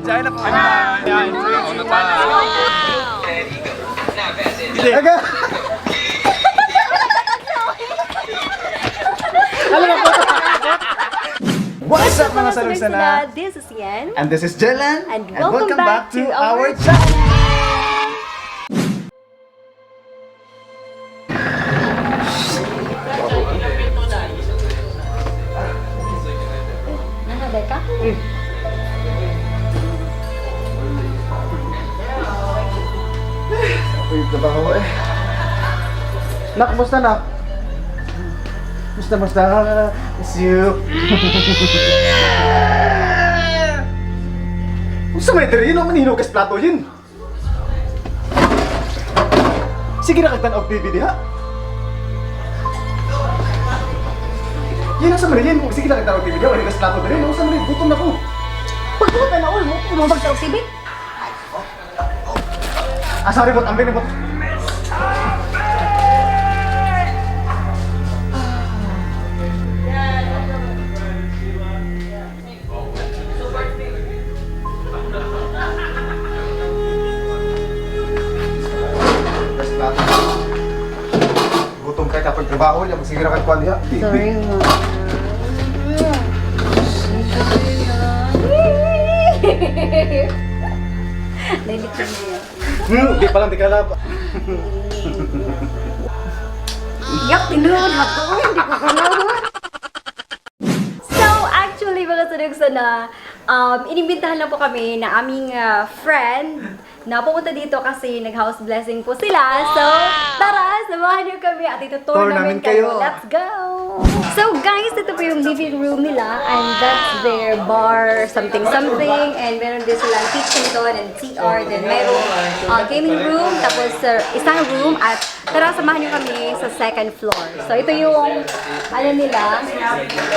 Ay, na po. Aga! Alam mo po. What's up, mga salugsana? This is Yen. And this is Jelan. And welcome back to our channel. Nakaday ka? Uy, trabaho eh. Nak, musta nak? Musta, musta? Miss you. Unsa may diri no man hinugas plato yun? Sige na kag tan-og TV diha. Yan ang sa man yun. Sige na kag tan-og TV diha, hinugas plato diri. Unsa man gutom na ko. Pagbuta na ulo mo, kumabag sa usibit. Ah, sorry bot, ambing na bot. Best plato. Gutom kay kapag trabaho niya, magsigira kag kwan diha. Sorry, ma. Nailit ko na yan. Di pa lang, di ka lang. Yak, tinuod ako. Hindi ko kalawa. So, actually, mga sanugsana, inimbitahan lang po kami na aming friend na pumunta dito kasi nag-house blessing po sila. So, tara, samahan niyo kami at itutour Tour namin namin kayo. kayo. Let's go! So, guys, ito po yung living room nila and that's their bar something something and meron din silang kitchen doon and CR. Then merong gaming room, tapos isang room at tara, samahan niyo kami sa second floor. So, ito yung ano nila,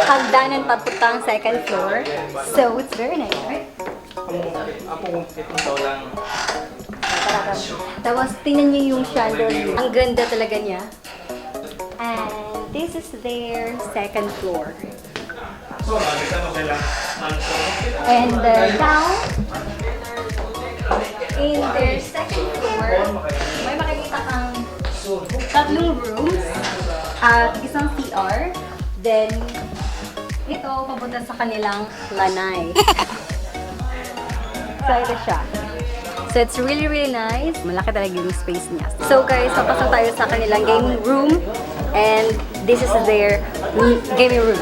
hagdanan papuntang second floor. So, it's very nice, right? Tara, tara. Tapos, tingnan niyo yung chandelier. Ang ganda talaga niya. And this is their second floor. And down, in their second floor, may makikita kang tatlong rooms at isang CR. Then, ito, papunta sa kanilang lanay. So, ito siya. So, it's really, really nice. Malaki talaga yung space niya. So, guys, papasok tayo sa kanilang gaming room. And this is their gaming room.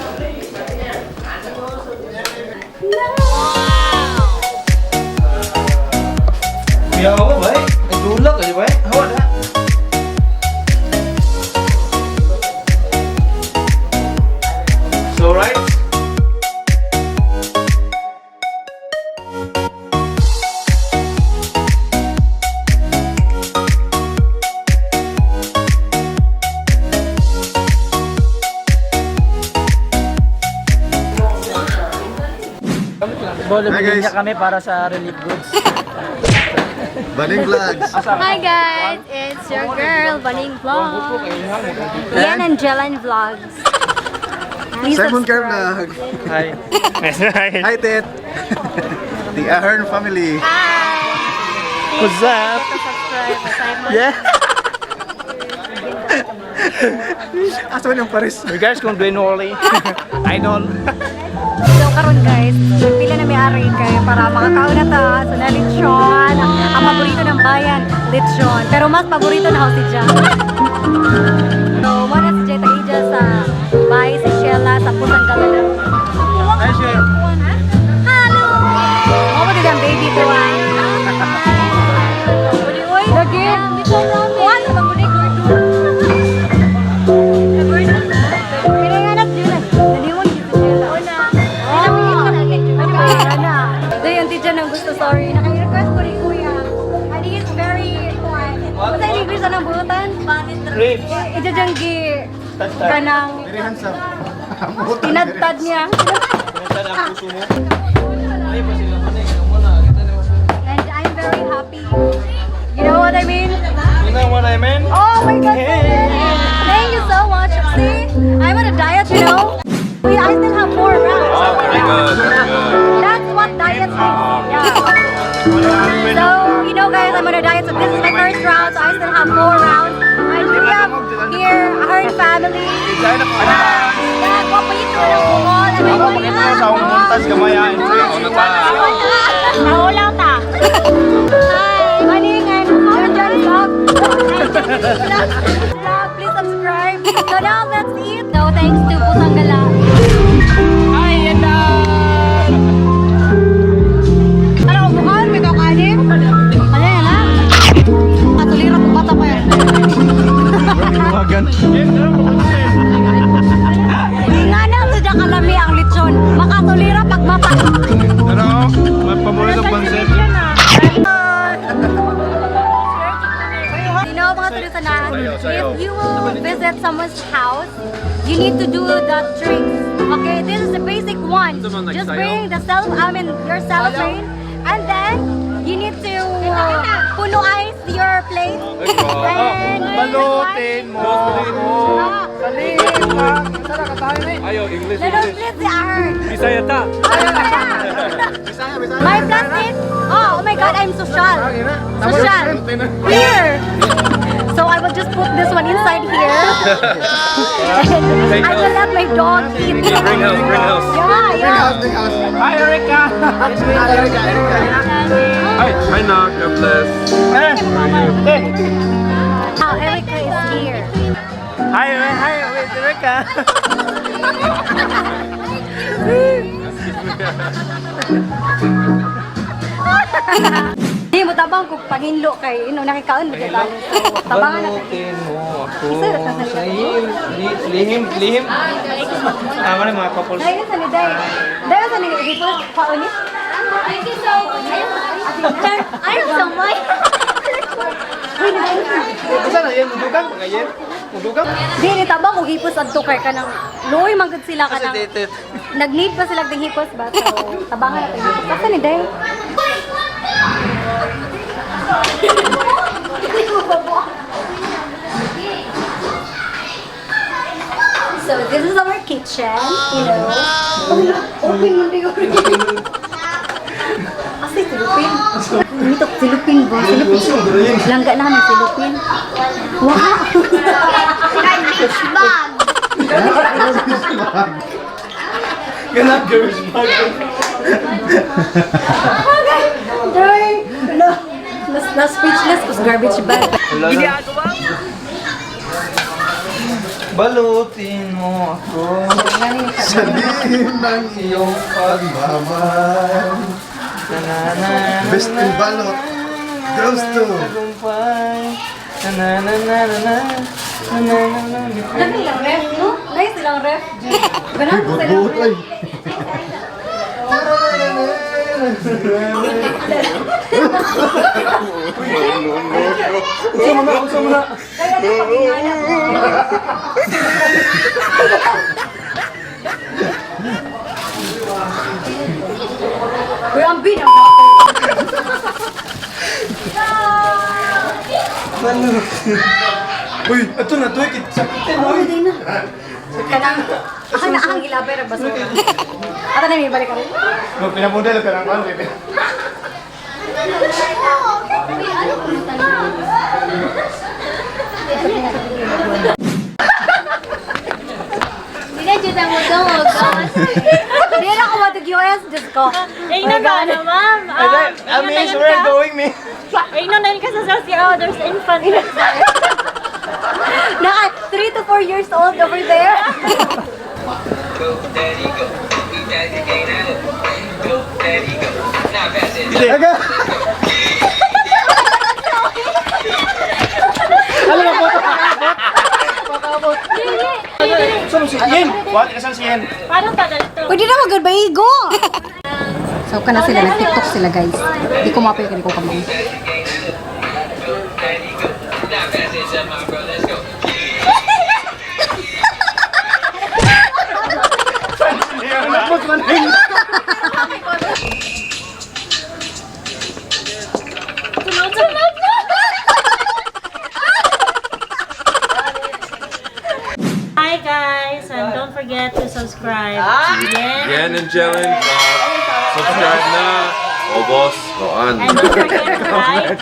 Kuya ako ba eh? Nagdulak eh, ba eh? Hawa na. So right? Bolo, Hi, bigyan guys. niya kami para sa relief goods. Baling Vlogs. Hi, guys! It's your girl, Baning Vlog. Yan ang Jelan Vlogs. Please Simon Care subscribe. Vlog. Hi. Hi, Tet. The Ahern family. Hi! What's up? Subscribe, Simon. Yeah. Asa man yung Paris? You guys kung Dwayne Worley. Idol. So karon guys, nagpila na may ari kay para makakaon na ta sa na lechon. Ang paborito ng bayan, lechon. Pero mas paborito na ako si Jan. So, muna si Jeta Ija sa bahay si Sheila sa Pusang Galala. Hi, Shell. Hello! Mo ba ang baby to ah? Uli oy, lagi. Kuan bang gud Pinanganak yun eh. Naniwan yun si Sheila. Dayon, ti dyan ang gusto, sorry. Naka-request ko ni Kuya. And he is very, Basta English na ng buutan? Ribs. Ito dyan gi, kanang Very handsome. tinadtad niya. Ang puso mo. And I'm very happy. You know what I mean? You know what I mean? Oh my God! Thank you so much. See, I'm on a diet. I still have more rounds. Oh, very good, very good. That's what diet is. Yeah. So, guys, I'm on a diet. So this is my first round. So I still have four rounds. And we have here her family. Nagpapayito ng bukol. And my Pakita sa akong montage gamay ah. Naulaw ta. Hi! Maning and John John Vlog. Vlog. Vlog. Please subscribe. So now let's eat. So thanks to Pusang Gala. Ay, yan na! Ano ko bukal? May kakanin? Ano yan ha? Katulira ko bata pa yan. Wagan. Nga na sa kalami ang lechon. Makatulira pag mapa. Ano? May paborito pansit. Mga tulisanan, if you will visit someone's house, you need to do the tricks. Okay, this is the basic one. Just bring the cell, I mean, your cellophane, and then you need to punuize your plate. And Balutin mo. Ah, Ayo, English. Nanosplit si Ahern. Bisaya ta. My plastic. Oh my God, I'm social. Social. Here. So I will just put this one inside here. And I will let my dog eat. Bring house, bring house. Yeah. Hi, Erica! Hi, hi, Nak. God bless. Oh, Erica is here. Hi, hi, wait, Erica! Di mo tabang kung panghinlo kay nakikaon mo dyan. So, tabangan na. Balutin mo ako Isa ra ka sa sa lihim, lihim. Tama na mga couples. Dahil sa ni Day. Dahil sa ni Ripos paunit. Thank you so much. Ayaw so much. Asa na yan? Mudugang? Ngayon? Mudugang? Di ni tabang og hipos adto kay kanang luoy man gud sila kanang nag-need pa sila ding hipos ba, so tabangan na tayo hipos. Asa ni Day? So this is our kitchen. Open mo na yun. Asa yung silupin? Dito, silupin ba? Silupin. Langga namin, silupin. Wow! Garbage bag. Ganang garbage bag. Dry! No. Na speechless ko sa garbage bag. Balutin mo ako Sa lihim ng iyong pagmamahal. Na na na Best in balot goes to Tagumpay. Na na na na na na na na na na. Dami lang ref, no? Nice silang ref. Ganun ko silang Buot ref. ay. Usa mo na, usa mo na. Kaya ito pag-inganap mo. Uy, ang binang Uy, ato na to, sakitin mo. Uy, na. Kanang, ako na ang gilabay ng basura. Ata na may balik ka rin. Pinamodel ka ng ano, baby. Hindi na dyan ang mudong. Hindi na ako matag-US, Diyos ko. Ay, na ba na, ma'am? I mean, where I'm going, me. Ay, no, dahil ka sa LCO, there's infant. Naka 3 to 4 years old over there. Go, daddy, go. We daddy, go. Go, daddy, go. Now pass it. Aga! Saan si Yen? What? Saan si Yen? Parang tagal ito. Pwede na magod ba igo? So kana sila nag-TikTok sila, guys. Di ko mapay kani ko kamay. Go, daddy, go. Now pass it to my bro. Let's go. Sunod, sunod na! Hi guys, and don't forget to subscribe. Yeah. Yen and Jelen Vlog. Subscribe na. Obos, Roan. And don't forget to like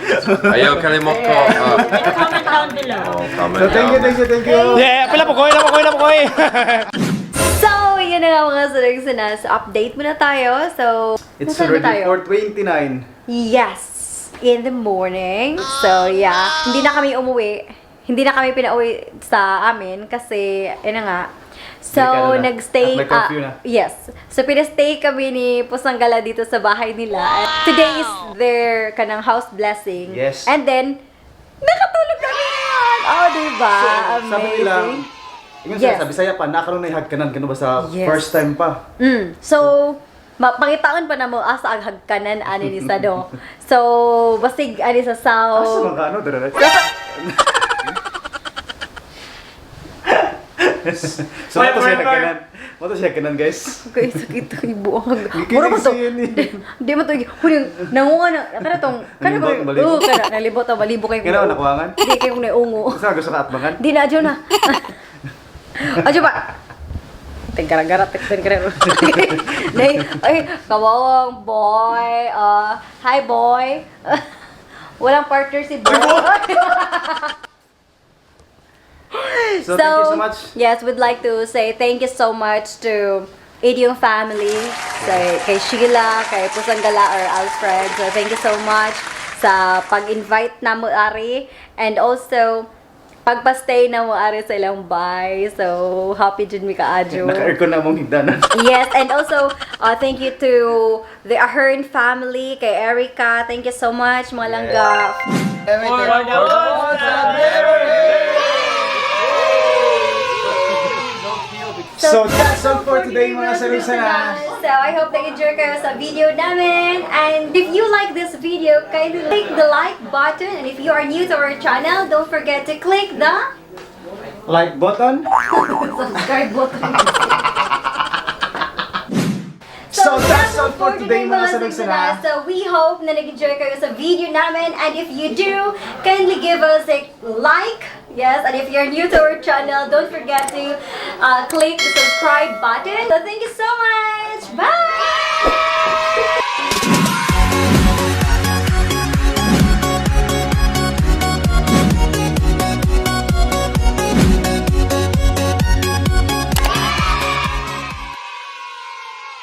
Ayaw kalimot ko. and comment down below. Oh, comment So thank you, down. thank you, thank you. Yeah, pila po ko, pila po ko, pila po ko. So, yun na nga, mga sanang. So, update muna tayo. So, It's nasaan ba already tayo? 4:29. Yes, in the morning. So, yeah. Hindi na kami umuwi. Hindi na kami pinauwi sa amin kasi, yun na nga. So, Delikado na. nagstay. At may curfew ah, na. Yes. So, pinastay kami ni Pusanggala dito sa bahay nila. At today is their kanang house blessing. Yes. And then, nakatulog kami ngayon. Oh, diba? So, Amazing. sabi nila, ingon sila Yes. sa Bisaya pa, nakaroon na hagkanan, kano ba sa first time pa. So, mapangitaon pa na mo asa ang hagkanan ani ni Sado. So, basig ani sa Asa south. man ka, ano, dara. So, Wait, mo to siya wait, wait. hagkanan. Mo to siya hagkanan, guys. Okay, sakit to ibuang. Gikilig Mura ba to? siya ni. Di mo to. Huli, nangunga na. Kana tong kana ba? Nalibot, balibo. Oo, kana nalibot ta balibo kay. Kailangan nakuhangan? Di kay kung naungo. Gusto ka, gusto ka atbangan? Di na adyo na. Adyo ba? Tingkara-gara, tingkara. Nay, ay, kawawang boy. Hi, boy. Walang partner si boy. So, thank you so much. Yes, we'd like to say thank you so much to Idiong family, so, kay Sheila, kay Pusanggala or Alfred. So, thank you so much sa pag-invite na mo ari and also pagpa-stay na mo ari sa ilang bay. So, happy jud mi kaadyo. Naka-aircon na mong higdanan. Yes, and also thank you to the Ahern family, kay Erica. Thank you so much, mga langga. For the ones that never So, that's all for today, mga salusana. So, I hope nag-enjoy kayo sa video namin. And if you like this video, kindly click the like button. And if you are new to our channel, don't forget to click the Like button. subscribe button. So, that's all for today, mga salusana. So, we hope na nag-enjoy kayo sa video namin. And if you do, kindly give us a like. Yes, and if you're new to our channel, don't forget to click the subscribe button. So, thank you so much. Bye!